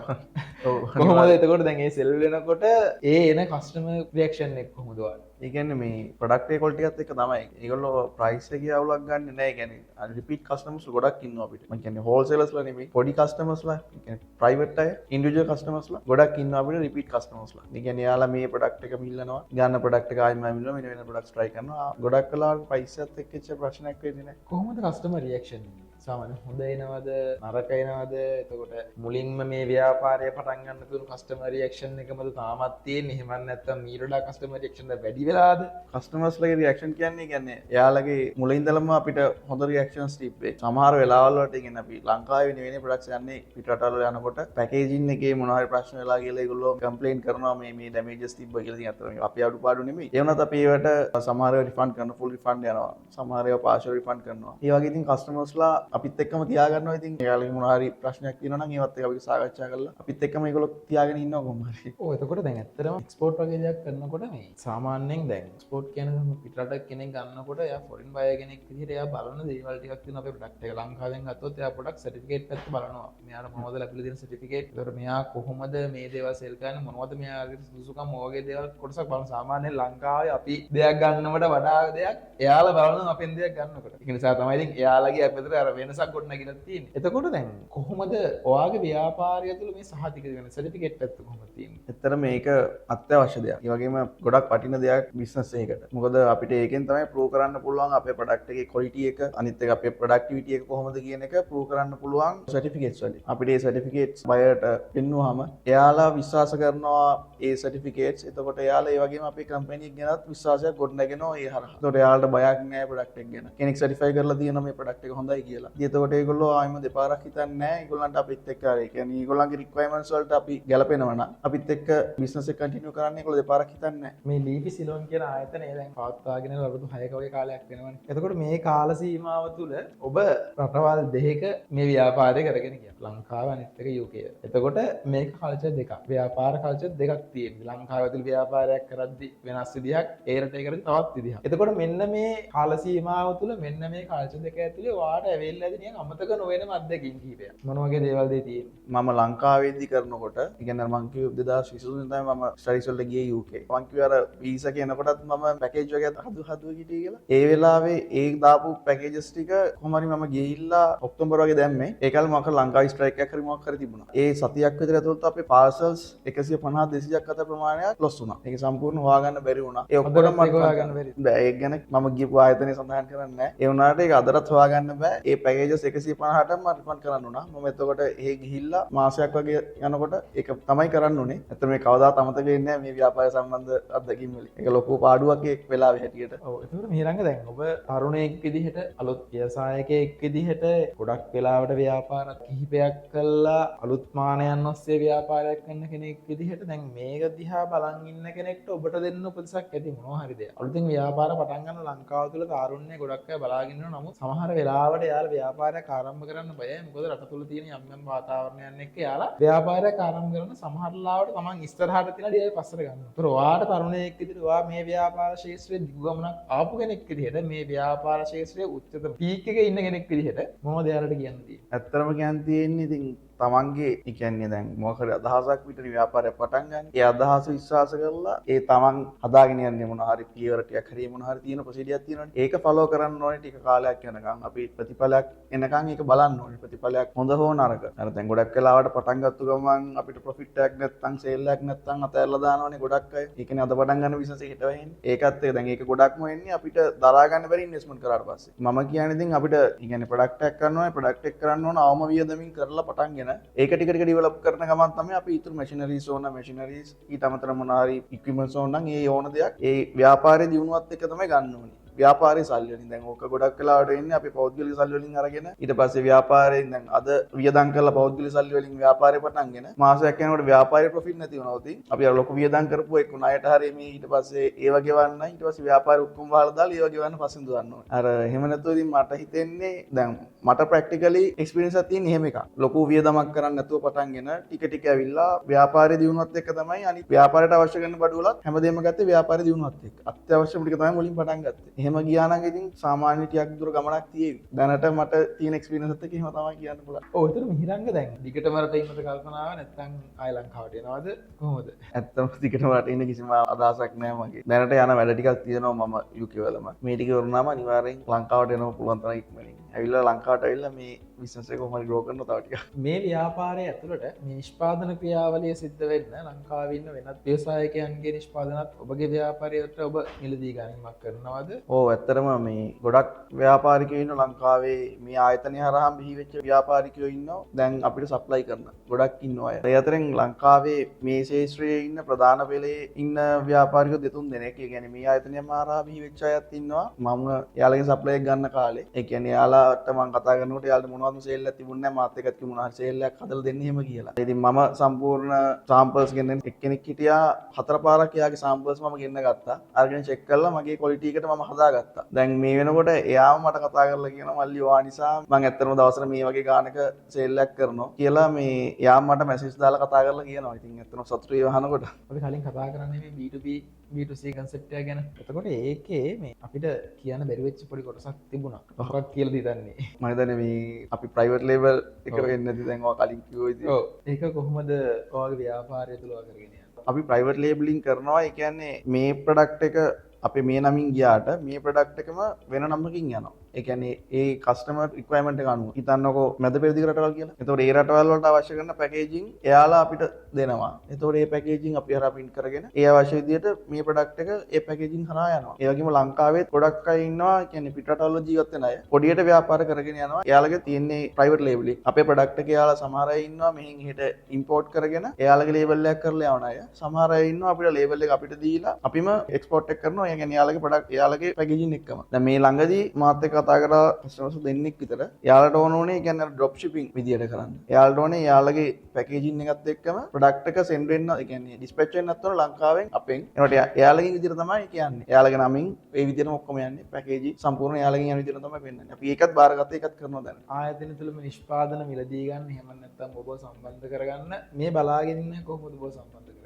ඔව්. කොහොමද එතකොට දැන් ඒ සෙල් වෙනකොට ඒ එන කස්ටමර් රියැක්ෂන් එක කොහොමද ඔයාලට? ඒ කියන්නේ මේ ප්‍රොඩක්ට් එකේ ක්වොලිටි එකත් එක්ක තමයි. ඒගොල්ලෝ ප්‍රයිස් එකේ අවුලක් ගන්නෙ නෑ. ඒ කියන්නේ අර රිපීට් කස්ටමර්ස් ගොඩක් ඉන්නවා අපිට. මං කියන්නේ හෝල්සේලර්ස්ලා නෙමෙයි, පොඩි කස්ටමර්ස්ලා, ඒ කියන්නේ ප්‍රයිවට් අය, ඉන්ඩිවිජුවල් කස්ටමර්ස්ලා ගොඩක් ඉන්නවා අපිට රිපීට් කස්ටමර්ස්ලා. ඒ කියන්නේ එයාලා මේ ප්‍රොඩක්ට් එක මිල්ලනවා, ගන්න ප්‍රොඩක්ට් එක ආයෙම මිල්ලනවා, වෙන වෙන ප්‍රොඩක්ට්ස් try කරනවා. ගොඩක් වෙලාවට ප්‍රයිස් එකත් එක්ක එච්චර ප්‍රශ්නයක් වෙන්නේ නෑ. කොහොමද කස්ටමර් රියැක්ෂන් එක? සාමාන්‍ය හොඳ එනවද නරක එනවද? එතකොට මුලින්ම මේ ව්‍යාපාරය පටන් ගන්න තුරු කස්ටමර් රියැක්ෂන් එකමද තාමත් තියෙන්නේ? එහෙම නැත්නම් මීට වඩා කස්ටමර් රියැක්ෂන් එක වැඩි වෙලාද? කස්ටමර්ස්ලගේ රියැක්ෂන් කියන්නේ එයාලගේ මුලින් ඉඳලම අපිට හොඳ රියැක්ෂන්ස් තිබ්බේ. සමහර වෙලාවල් වලට ඒ කියන්නේ අපි ලංකාවේ වෙන ප්‍රොඩක්ට්ස් යන්නේ පිට රටවල් වල යනකොට පැකේජින් එකේ මොනවා හරි ප්‍රශ්න වෙලා කියලා ඒගොල්ලෝ කම්ප්ලේන් කරනවා මේ මේ ඩැමේජස් තිබ්බ කියලා. ඉතින් අතරම අපි අඩුපාඩු නෙමෙයි. ඒ වුණත් අපි ඒවට සමහර ඒවා රිෆන්ඩ් කරනවා, ෆුල් රිෆන්ඩ් යනවා. සමහර ඒවා පාර්ෂල් රිෆන්ඩ් කරනවා. ඒ වගේ ඉතින් කස්ටමර්ස්ලා අපිත් එක්කම තියාගන්නවා. ඉතින් එයාලගේ මොනවා හරි ප්‍රශ්නයක් තියෙනවා නම් ඒවත් එක්ක අපි සාකච්ඡා කරලා අපිත් එක්කම ඒගොල්ලෝ තියාගෙන ඉන්නවා කොහොම හරි. ඔව්, එතකොට දැන් ඇත්තටම එක්ස්පෝර්ට් වගේ දෙයක් කරනකොට මේ සාමාන්‍යයෙන් දැන් එක්ස්පෝර්ට් කියන්නේ පිටරටක කෙනෙක් ගන්නකොට එයා ෆොරින් බයර් කෙනෙක් විදිහට එයා බලන දේවල් ටිකක් තියෙනවා අපේ ප්‍රොඩක්ට් එක. ලංකාවෙන් ගත්තොත් එයා පොඩක් සර්ටිෆිකේට් පැත්ත බලනවා. මෙයාට මොනවද ලැබිලා තියෙන සර්ටිෆිකේට්, ඒතකොට මෙයා කොහොමද මේ දේවල් සෙල් කරන්නේ, මොනවද මෙයාගේ සුදුසුකම්, ඔය වගේ දේවල් කොටසක් බලනවා. සාමාන්‍යයෙන් ලංකාවේ අපි දෙයක් ගන්නවට වඩා දෙයක් එයාලා බලනවා අපෙන් දෙයක් ගන්නකොට. ඒක නිසා තමයි ඉතින් එයාලගේ අපේ අතර අර වෙනසක් ගොඩනැගිලා තියෙන්නේ. එතකොට දැන් කොහොමද ඔයාගේ ව්‍යාපාරය තුළ මේ සහතික වෙන සර්ටිෆිකේට් පැත්ත කොහොමද තියෙන්නේ? ඇත්තටම මේක අත්‍යවශ්‍ය දෙයක්. ඒ වගේම ගොඩක් වටින දෙයක් බිස්නස් එකකට. මොකද අපිට ඒකෙන් තමයි ප්‍රූව් කරන්න පුළුවන් අපේ ප්‍රොඩක්ට් එකේ ක්වොලිටි එක, අනිත් එක අපේ ප්‍රොඩක්ටිවිටි එක කොහොමද කියන එක ප්‍රූව් කරන්න පුළුවන් සර්ටිෆිකේට්ස් වලින්. අපිට ඒ සර්ටිෆිකේට්ස් බයර්ට පෙන්නුවාම එයාලා විශ්වාස කරනවා ඒ සර්ටිෆිකේට්ස්. එතකොට එයාලා ඒ වගේම අපේ කම්පැනි එක ගැනත් විශ්වාසයක් ගොඩනගෙනවා ඒ හරහා. එතකොට එයාලට බයක් නෑ ප්‍රොඩක්ට් එක ගැන. කෙනෙක් සර්ටිෆයි කරලා තියෙනවා මේ ප්‍රොඩක්ට් එක හොඳයි කියලා. ඉතින් එතකොට ඒගොල්ලෝ ආයෙම දෙපාරක් හිතන්නේ නෑ. ඒගොල්ලන්ට අපිත් එක්ක අර ඒ කියන්නේ ඒගොල්ලන්ගේ රික්වයර්මන්ට්ස් වලට අපි ගැලපෙනවා නම් අපිත් එක්ක බිස්නස් එක කන්ටිනියු කරන්න ඒගොල්ලෝ දෙපාරක් හිතන්නේ නෑ. මේ ලීෆි සිලෝන් කියන ආයතනය දැන් පවත්වාගෙන යන අවුරුදු 6ක වගේ කාලයක් වෙනවනේ. එතකොට මේ කාල සීමාව තුළ ඔබ රටවල් දෙකක මේ ව්‍යාපාරය කරගෙන ගියා. ලංකාව අනිත් එක UK. එතකොට මේක කල්චර් දෙකක්. ව්‍යාපාර කල්චර් දෙකක් තියෙනවා. ලංකාව ඇතුළේ ව්‍යාපාරයක් කරද්දි වෙනස් විදිහක්, ඒ රටේ කරද්දි තවත් විදිහක්. එතකොට මෙන්න මේ කාල සීමාව තුළ මෙන්න මේ කල්චර් දෙක ඇතුලේ ඔයාට ඇවිල්ලා ඇති නිකන් අමතක නොවන අත්දැකීම් කිහිපයක්. මොන වගේ දේවල්ද ඒ තියෙන්නේ? මම ලංකාවේදී කරනකොට, ඒ කියන්නේ මං කිව්වේ 2023 තමයි මම ස්ටඩීස් වලට ගියේ UK. මං කිව්වේ අර වීසා එක එනකොටත් මම පැකේජ් වගේක් හදු හදුව හිටියේ කියලා. ඒ වෙලාවේ ඒ දාපු පැකේජස් ටික කොහොම හරි මම ගිහිල්ලා ඔක්තෝබර් වගේ දැම්මේ. ඒ කාලේ මොකක් හරි ලංකාවේ ස්ට්‍රයික් එකක් හරි මොකක් හරි තිබුණා. ඒ සතියක් විතර ඇතුළත අපේ පාර්සල්ස් 150 200ක් අතර ප්‍රමාණයක් ලොස් වුණා. ඒක සම්පූර්ණ හොයාගන්න බැරි වුණා. ඒ ඔක්කොම අදටත් ඒක හොයාගන්න බැරි. බෑ. ඒක ගැන මම ගියපු ආයතනය සඳහන් කරන්නේ නැහැ. ඒ වුණාට ඒක අදටත් හොයාගන්න බෑ. ඒ පැකේජස් 150ටම මම රිෆන්ඩ් කරන්න වුණා. මම එතකොට එහෙ ගිහිල්ලා මාසයක් වගේ යනකොට ඒක තමයි කරන්න උනේ. ඇත්තට මේ කවදාත් අමතක වෙන්නේ නැහැ මේ ව්‍යාපාරය සම්බන්ධ අත්දැකීම් වලින්. ඒක ලොකු පාඩුවක් ඒ වෙලාවේ හැටියට. ඔව්, එතකොට මිහිරංග දැන් ඔබ තරුණයෙක් විදිහට අලුත් ව්‍යවසායකයෙක් විදිහට ගොඩක් වෙලාවට ව්‍යාපාර කිහිපයක් කළා අලුත් මානයන් ඔස්සේ ව්‍යාපාරයක් කරන කෙනෙක් විදිහට දැන් මේක දිහා බලන් ඉන්න කෙනෙක්ට ඔබට දෙන්න උපදෙසක් ඇති මොනවා හරි දෙයක්. අලුතින් ව්‍යාපාර පටන් ගන්න ලංකාව තුළ තාරුණ්‍ය ගොඩක් අය බලාගෙන ඉන්නවා. නමුත් සමහර වෙලාවට එයාලා ව්‍යාපාරයක් ආරම්භ කරන්න බයයි. මොකද රට තුළ තියෙන යම් යම් වාතාවරණයන් එක්ක එයාලා ව්‍යාපාරයක් ආරම්භ කරන සමහර ලාවට තමන් ඉස්සරහට තියෙන දේවල් පස්සට ගන්නවා. ඒතර ඔයාට තරුණයෙක් විදිහට ඔයා මේ ව්‍යාපාර ක්ෂේත්‍රයේ දිගු ගමනක් ආපු කෙනෙක් විදිහට මේ ව්‍යාපාර ක්ෂේත්‍රයේ උච්චතම පීක් එකේ ඉන්න කෙනෙක් විදිහට මොනවද එයාලට කියන්න තියෙන්නේ? ඇත්තටම කියන්න තියෙන්නේ ඉතින් තමන්ගේ ඒ කියන්නේ දැන් මොකක් හරි අදහසක් පිටරි ව්‍යාපාරයක් පටන් ගන්න. ඒ අදහස විශ්වාස කරලා ඒ තමන් හදාගෙන යන්නේ මොන හරි පියවර ටිකක් හරි මොන හරි තියෙන ප්‍රොසීඩියර් තියෙනවනේ. ඒක ෆලෝ කරන්න ඕනේ ටික කාලයක් යනකම්. අපි ප්‍රතිඵලයක් එනකන් ඒක බලන්න ඕනේ. ප්‍රතිඵලයක් හොඳ හෝ නරක. අර දැන් ගොඩක් වෙලාවට පටන් ගත්තු ගමන් අපිට ප්‍රොෆිට් එකක් නැත්තම් සේල් එකක් නැත්තම් අතෑරලා දානවනේ ගොඩක් අය. ඒ කියන්නේ අද පටන් ගන්න බිස්නස් එක හිට වෙන්නේ. ඒකත් එක දැන් ඒක ගොඩක්ම වෙන්නේ අපිට දරා ගන්න බැරි ඉන්වෙස්ට්මන්ට් කරාට පස්සේ. මම කියන්නේ ඉතින් අපිට ඒ කියන්නේ ප්‍රොඩක්ට් එකක් කරන්න ඕනේ, ප්‍රොඩක්ට් එක කරන්න ඕන අවම වියදමින් කරලා පටන්ගෙන ඒක ටික ටික ඩෙවලොප් කරන ගමන් තමයි අපි ඉතුරු මැෂිනරීස් ඕන, මැෂිනරීස් ඊට අමතරව මොන හරි ඉක්විප්මන්ට්ස් ඕන නම් ඒ ඕන දෙයක් ඒ ව්‍යාපාරයේ දියුණුවත් එක්ක තමයි ගන්න ඕනේ. ව්‍යාපාරයේ සල්ලි වලින් දැන් ඕක ගොඩක් වෙලාවට වෙන්නේ අපි පෞද්ගලික සල්ලි වලින් අරගෙන ඊට පස්සේ ව්‍යාපාරයෙන් දැන් අද වියදම් කරලා පෞද්ගලික සල්ලි වලින් ව්‍යාපාරේ පටන්ගෙන මාසයක් යනකොට ව්‍යාපාරයේ ප්‍රොෆිට් නැති වුණා. ඉතින් අපි අර ලොකු වියදම් කරපුව එක්ක ණයට හරි මේ ඊට පස්සේ ඒව ගෙවන්න ඊට පස්සේ ව්‍යාපාරේ ඔක්කොම වහලා දාලා ඒව ගෙවන්න පස්සෙන් දුවන්න ඕනේ. අර එහෙම නැතුව ඉතින් මට හිතෙන්නේ දැන් මට ප්‍රැක්ටිකලි එක්ස්පීරියන්ස් එකක් තියෙන එහෙම එකක්. ලොකු වියදමක් කරන්න නැතුව පටන්ගෙන ටික ටික ඇවිල්ලා ව්‍යාපාරයේ දියුණුවත් එක්ක තමයි අනිත් ව්‍යාපාරයට අවශ්‍ය කරන බඩු වලත් හැමදේම ගත්තේ ව්‍යාපාරයේ දියුණුවත් එක්ක. අත්‍යවශ්‍යම ටික තමයි මුලින් පටන් ගත්තේ. එහෙම ගියා නම් ඉතින් සාමාන්‍ය ටිකක් දුර ගමනක් තියෙවි. දැනට මට තියෙන එක්ස්පීරියන්ස් එකත් එක්ක එහෙම තමයි කියන්න පුළුවන්. ඔව්, ඒතර මිහිරංග දැන් දිගටම රටේ ඉන්නද කල්පනාව නැත්නම් ආය ලංකාවට එනවද කොහොමද? ඇත්තම දිගටම රටේ ඉන්න කිසිම අදහසක් නෑ මගේ. දැනට යන වැඩ ටිකක් තියෙනවා මම UK වලම. මේ ටික ඉවර වුණාම අනිවාර්යෙන් ලංකාවට එනවා පුළුවන් තරම් ඉක්මනින්. ඇවිල්ලා ලංකාවට ඇවිල්ලා මේ බිස්නස් එක කොහොම හරි ග්‍රෝ කරනවා තව ටිකක්. මේ ව්‍යාපාරය ඇතුළට මේ නිෂ්පාදන ක්‍රියාවලිය සිද්ධ වෙන්න ලංකාවේ ඉන්න වෙනත් ව්‍යවසායකයන්ගේ නිෂ්පාදනත් ඔබගේ ව්‍යාපාරයට ඔබ මිලදී ගැනීමක් කරනවද? ඔව්, ඇත්තටම මේ ගොඩක් ව්‍යාපාරිකයෝ ඉන්න ලංකාවේ මේ ආයතනය හරහා බිහි වෙච්ච ව්‍යාපාරිකයෝ ඉන්නවා. දැන් අපිට සප්ලයි කරන ගොඩක් ඉන්නවා අය. ඒ අතරින් ලංකාවේ මේ ක්ෂේත්‍රයේ ඉන්න ප්‍රධාන පෙළේ ඉන්න ව්‍යාපාරිකයෝ 2-3 දෙනෙක්. ඒ කියන්නේ මේ ආයතනය හරහා බිහි වෙච්ච අයත් ඉන්නවා. මම එයාලගෙන් සප්ලයි එක ගන්න කාලේ, ඒ කියන්නේ එයාලාට මං කතා කරනකොට එයාලට මොනවත්ම සේල් එකක් තිබුණේ නැහැ. මාත් එක්කත් කිව්වා මොනවා හරි සේල් එකක් හදලා දෙන්න එහෙම කියලා. ඉතින් මම සම්පූර්ණ සාම්පල්ස් ගෙන්න එක්කෙනෙක් හිටියා, 4 පාරක් එයාගේ සාම්පල්ස් මම ගෙන්න ගත්තා. අරගෙන චෙක් කරලා මගේ ක්වොලිටි එකට මම හදාගත්තා. දැන් මේ වෙනකොට එයාම මට කතා කරලා කියනවා මල්ලි ඔයා නිසා මං ඇත්තටම දවසට මේ වගේ ගානක සේල් එකක් කරනවා කියලා මේ එයාම මට මැසේජ් දාලා කතා කරලා කියනවා. ඉතින් ඇත්තටම සතුටුයි අහනකොට. අපි කලින් කතා කරන්නේ මේ B2B B2C concept එක ගැන. එතකොට ඒකේ මේ අපිට කියන්න බැරි වෙච්ච පොඩි කොටසක් තිබුණා. මොකක් කියලාද හිතන්නේ? මම හිතන්නේ මේ අපි ප්‍රයිවට් ලේබල් එක වෙන්නේ නැති දැන් ඔයා කලින් කිව්වා ඉතින්. ඔව්. ඒක කොහොමද ඔයාගේ ව්‍යාපාරය තුල ඔයා කරගෙන යන්නේ? අපි ප්‍රයිවට් ලේබලින් කරනවා. ඒ කියන්නේ මේ ප්‍රොඩක්ට් එක අපි මේ නමින් ගියාට මේ ප්‍රොඩක්ට් එකම වෙන නමකින් යනවා. ඒ කියන්නේ ඒ කස්ටමර් රික්වයර්මන්ට් එක අනුව. හිතන්නකෝ මැද පෙරදිග රටවල් කියලා. එතකොට ඒ රටවල් වලට අවශ්‍ය කරන පැකේජින් එයාලා අපිට දෙනවා. එතකොට ඒ පැකේජින් අපි හරහා ප්‍රින්ට් කරගෙන ඒ අවශ්‍ය විදියට මේ ප්‍රොඩක්ට් එක ඒ පැකේජින් හරහා යනවා. ඒ වගේම ලංකාවෙත් ගොඩක් අය ඉන්නවා, ඒ කියන්නේ පිට රටවල් වල ජීවත් වෙන අය. පොඩියට ව්‍යාපාර කරගෙන යනවා. එයාලගේ තියෙන්නේ ප්‍රයිවට් ලේබලින්. අපේ ප්‍රොඩක්ට් එක එයාලා සමහර අය ඉන්නවා මෙහෙන් එහෙට ඉම්පෝට් කරගෙන එයාලගේ ලේබල් එකක් කරලා යවන අය. සමහර අය ඉන්නවා අපිට ලේබල් එක අපිට දීලා අපිම එක්ස්පෝට් එක කරනවා. ඒ කියන්නේ එයාලගේ ප්‍රොඩක්ට් එයාලගේ පැකේජින් එක්කම. දැන් මේ ළඟදී මාත් එක්ක කතා කරා කස්ටමර්ස් දෙන්නෙක් විතර. එයාලට ඕන උනේ ඒ කියන්නේ අර ඩ්‍රොප් ෂිපින් විදියට කරන්න. එයාලට ඕනේ එයාලගේ පැකේජින් එකත් එක්කම ප්‍රොඩක්ට් එක සෙන්ඩ් වෙන්න, ඒ කියන්නේ ඩිස්පැච් වෙන්නත් ඕන ලංකාවෙන් අපෙන්. ඒකට එයාලගෙන් විදියට තමයි කියන්නේ. එයාලගේ නමින් ඒ විදියටම ඔක්කොම යන්නේ. පැකේජි සම්පූර්ණ එයාලගෙන් යන විදියට තමයි පෙන්නන්නේ. අපි ඒකත් බාරගත්තා, ඒකත් කරනවා දැන්. ආයතන තුළම නිෂ්පාදන මිලදී ගන්න, එහෙම නැත්නම් ඔබ සම්බන්ධ කරගන්න මේ බලාගෙන ඉන්න කොහොමද ඔබ සම්බන්ධ කරගන්නේ?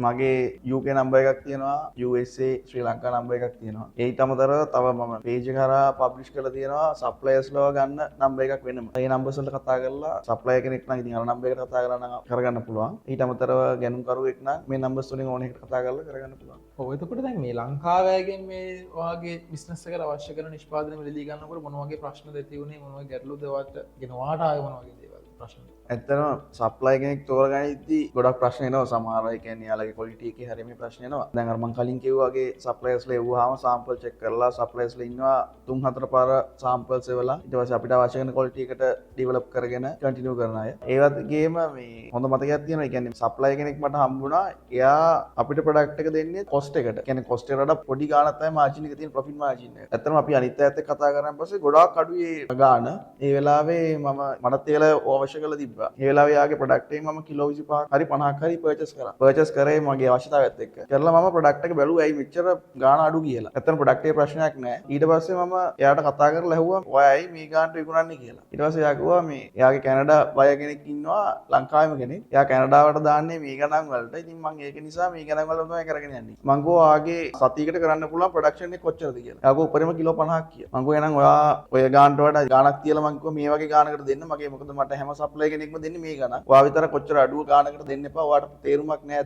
මගේ UK number එකක් තියෙනවා, USA ශ්‍රී ලංකා නම්බර් එකක් තියෙනවා. ඊට අමතරව තව මම පේජ් එක හරහා පබ්ලිෂ් කරලා තියෙනවා සප්ලයර්ස් ලව ගන්න නම්බර් එකක් වෙනම. ඒ නම්බර්ස් වලට කතා කරලා සප්ලයර් කෙනෙක් නම් ඉතින් අර නම්බර් එකට කතා කරලා නම් කරගන්න පුළුවන්. ඊට අමතරව ගැනුම්කරුවෙක් නම් මේ නම්බර්ස් වලින් ඕන එකට කතා කරලා කරගන්න පුළුවන්. ඔව්, එතකොට දැන් මේ ලංකාවේගෙන් මේ ඔයාගේ බිස්නස් එකට අවශ්‍ය කරන නිෂ්පාදන මිලදී ගන්නකොට මොන වගේ ප්‍රශ්නද ඇති වුණේ, මොන වගේ ගැටලුද ඔයාට ගෙන ඔයාට ආවේ මොන වගේ දේවල් ප්‍රශ්නද? ඇත්තටම සප්ලයි කෙනෙක් තෝරගනිද්දි ගොඩක් ප්‍රශ්න එනවා. සමහර අය කියන්නේ යාළගේ ක්වොලිටි එකේ හරිය මේ ප්‍රශ්න එනවා. දැන් අර මං කලින් කිව්වා වගේ සප්ලයර්ස්ලා එව්වහම සාම්පල් චෙක් කරලා සප්ලයර්ස්ලා ඉන්නවා 3-4 පාර සාම්පල්ස් එවලා ඊට පස්සේ අපිට අවශ්‍ය කරන ක්වොලිටි එකට ඩෙවලොප් කරගෙන කන්ටිනියු කරන අය. ඒ වගේම මේ හොඳ මතකයක් තියෙනවා. ඒ කියන්නේ සප්ලයි කෙනෙක් මට හම්බුණා. එයා අපිට ප්‍රොඩක්ට් එක දෙන්නේ කොස්ට් එකට. ඒ කියන්නේ කොස්ට් එකට වඩා පොඩි ගාණක් තමයි මාජින් එක තියෙන, ප්‍රොෆිට් මාජින් එක. ඇත්තටම අපි අනිත් අයත් එක්ක කතා කරාන් පස්සේ ගොඩාක් අඩුයි ඒ ගාණ. ඒ වෙලාවේ මම මටත් ඒ වෙලාවේ අවශ්‍ය කරලා තිබ්බා. ඒ වෙලාවේ යාගේ ප්‍රොඩක්ට් එක මම කිලෝ 25ක් හරි 50ක් හරි පර්චේස් කරා. පර්චේස් කරේ මගේ අවශ්‍යතාවයත් එක්ක. කරලා මම ප්‍රොඩක්ට් එක බැලුවා ඇයි මෙච්චර ගාණ අඩු කියලා. ඇත්තටම ප්‍රොඩක්ට් එකේ ප්‍රශ්නයක් නෑ. ඊට පස්සේ මම එයාට කතා කරලා ඇහුවා ඔයා ඇයි මේ ගාණට විකුණන්නේ කියලා. ඊට පස්සේ එයා කිව්වා මේ එයාගේ කැනඩා බය කෙනෙක් ඉන්නවා ලංකාවේම කෙනෙක්. එයා කැනඩාවට දාන්නේ මේ ගණන් වලට. ඉතින් මං ඒක නිසා මේ ගණන් වලට තමයි කරගෙන යන්නේ. මං කිව්වා ඔයාගේ සතියකට කරන්න පුළුවන් ප්‍රොඩක්ෂන් එක කොච්චරද කියලා. එයා කිව්වා උපරිම කිලෝ 50ක් කියලා. මං කිව්වා එහෙනම් ඔයා ඔය ගාණට වඩා ගාණක් තියලා මං කිව්වා මේ වගේ ගාණකට දෙන්න. මගේ මොකද මට හැම සප්ලයි කෙනෙක්ම දෙන්නේ මේ ගාණ. ඔයා විතර කොච්චර අඩුව ගාණකට දෙන්න එපා. ඔයාට තේරුමක් නෑ.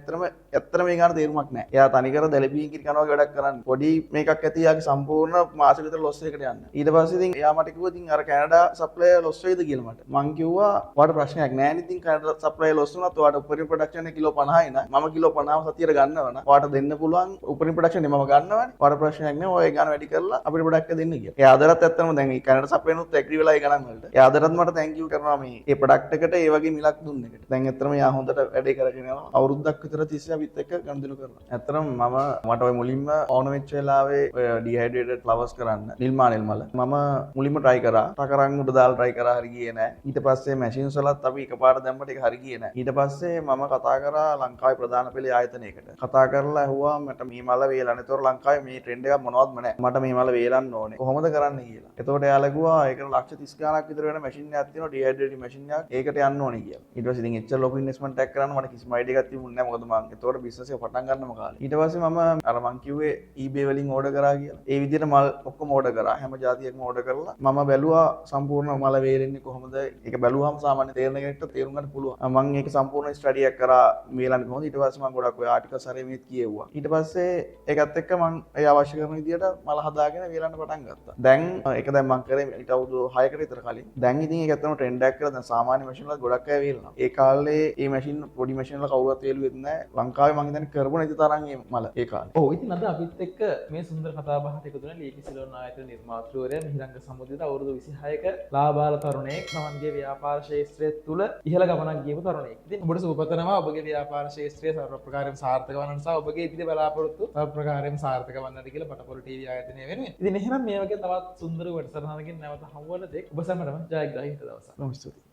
ඇත්තටම මේ ගාණ තේරුමක් නෑ. එයා තනිකර දැලපියෙන් කිරි කනවා වගේ වැඩක් කරන්නේ. පොඩි මේකක් ඇති එයාගේ සම්පූර්ණ මාසෙ විතර ලොස් එකකට යන්න. ඊට පස්සේ ඉතින් එයා මට කිව්වා ඉතින් අර කැනඩා සප්ලයර් ලොස් වෙයිද කියලා මට. මං කිව්වා ඔයාට ප්‍රශ්නයක් නෑ නේ. ඉතින් කැනඩා සප්ලයර් ලොස් වුණත් ඔයාට උපරිම ප්‍රොඩක්ෂන් එක කිලෝ 50යි නා. මම කිලෝ 50 සතියට ගන්නව නා. ඔයාට දෙන්න පුළුවන් උපරිම ප්‍රොඩක්ෂන් එක මම ගන්නවනේ. ඔයාට ප්‍රශ්නයක් නෑ. ඔය ගාණ වැඩි කරලා අපිට ප්‍රොඩක්ට් එක දෙන්න කියලා. එයා අදටත් ඇත්තටම දැන් මේ කැනඩා සප්ලයර් උත් ඇග්‍රී වෙලා ඒ ගණන් වලට. එයා අදටත් මට thank you කරනවා මේ ඒ ප්‍රොඩක්ට් එකට ඒ වගේ මිලක් දුන්න එකට. දැන් ඇත්තටම එයා හොඳට වැඩේ කරගෙන යනවා. අවුරුද්දක් විතර තිස්සේ අපිත් එක්ක ගනුදෙනු කරනවා. ඇත්තටම මම මට ඔය මුලින්ම ඕන වෙච්ච වෙලාවේ ඔය ඩිහයිඩ්‍රේටඩ් ෆ්ලවර්ස් කරන්න නිල්මානෙල් මල මම මුලින්ම try කරා. තකරන් උඩ දාලා try කරා, හරි ගියේ නෑ. ඊට පස්සේ මැෂින්ස් වලත් අපි එකපාරට දැම්මට ඒක හරි ගියේ නෑ. ඊට පස්සේ මම කතා කරා ලංකාවේ ප්‍රධාන පෙළේ ආයතනයකට. කතා කරලා ඇහුවා මට මේ මල වේලන්න. ඒතකොට ලංකාවේ මේ ට්‍රෙන්ඩ් එකක් මොනවත්ම නෑ. මට මේ මල වේලන්න ඕනේ. කොහොමද කරන්න කියලා. එතකොට එයාලා කිව්වා ඒකට ලක්ෂ 30 ගාණක් විතර වෙන මැෂින් එකක් තියෙනවා, ඩිහයිඩ්‍රේටිං මැෂින් එකක්. ඒකට ඒකට යන්න ඕනේ කියලා. ඊට පස්සේ ඉතින් එච්චර ලොකු ඉන්වෙස්ට්මන්ට් එකක් කරන්න මට කිසිම අයිඩියා එකක් තිබුණේ නැහැ. මොකද මං එතකොට බිස්නස් එක පටන් ගන්නම කාලේ. ඊට පස්සේ මම අර මං කිව්වේ eBay වලින් ඕඩර් කරා කියලා. ඒ විදිහට මල් ඔක්කොම ඕඩර් කරා. හැම ජාතියක්ම ඕඩර් කරලා මම බැලුවා සම්පූර්ණ මල වේලෙන්නේ කොහොමද? ඒක බැලුවාම සාමාන්‍ය තේරෙන කෙනෙක්ට තේරුම් ගන්න පුළුවන්. මං ඒක සම්පූර්ණ ස්ටඩි එකක් කරා වේලන්නේ කොහොමද? ඊට පස්සේ මං ගොඩක් ඔය ආටිකල්ස් හරි මේත් කියෙව්වා. ඊට පස්සේ ඒකත් එක්ක මං ඒ අවශ්‍ය කරන විදිහට මල හදාගෙන වේලන්න පටන් ගත්තා. දැන් ඒක දැන් මං කරේ ඊට අවුරුදු 6කට විතර කලින්. දැන් ඉතින් ඒක ඇත්තටම ට්‍රෙන්ඩ් එකක් කරලා දැන් සාමාන්‍ය මැෂින් වල ගොඩක් අය වේලනවා. ඒ කාලේ මේ මැෂින් පොඩි මැෂින් වල කවුරුවත් වේලුවෙත් නැහැ. ලංකාවේ මං හිතන්නේ කරපු නැති තරම් මේ මල ඒ කාලේ. ඔව්, ඉතින් අද අපිත් එක්ක මේ සුන්දර කතා බහට එකතු වෙන ලීපි සිලෝන් ආයතන නිර්මාතෘවරයා මිහිරංග සමුදිත අවුරුදු 26ක ලාබාල තරුණයෙක්, තමන්ගේ ව්‍යාපාර ක්ෂේත්‍රය තුල ඉහළ ගමනක් ගියපු තරුණයෙක්. ඉතින් ඔබට සුබ පතනවා ඔබගේ ව්‍යාපාර ක්ෂේත්‍රය සර්ව ප්‍රකාරයෙන් සාර්ථක වන්නට සහ ඔබගේ ඉදිරි බලාපොරොත්තු සර්ව ප්‍රකාරයෙන් සාර්ථක වන්නට කියලා බටපොළ ටීවී ආයතනය වෙනුවෙන්. ඉතින් එහෙනම් මේ වගේ තවත් සුන්දර වැඩසටහනකින් නැවත හමු වන තෙක් ඔබ සැමටම ජයග්‍රාහී හිත දවසක්. බොහොම ස්තුතියි.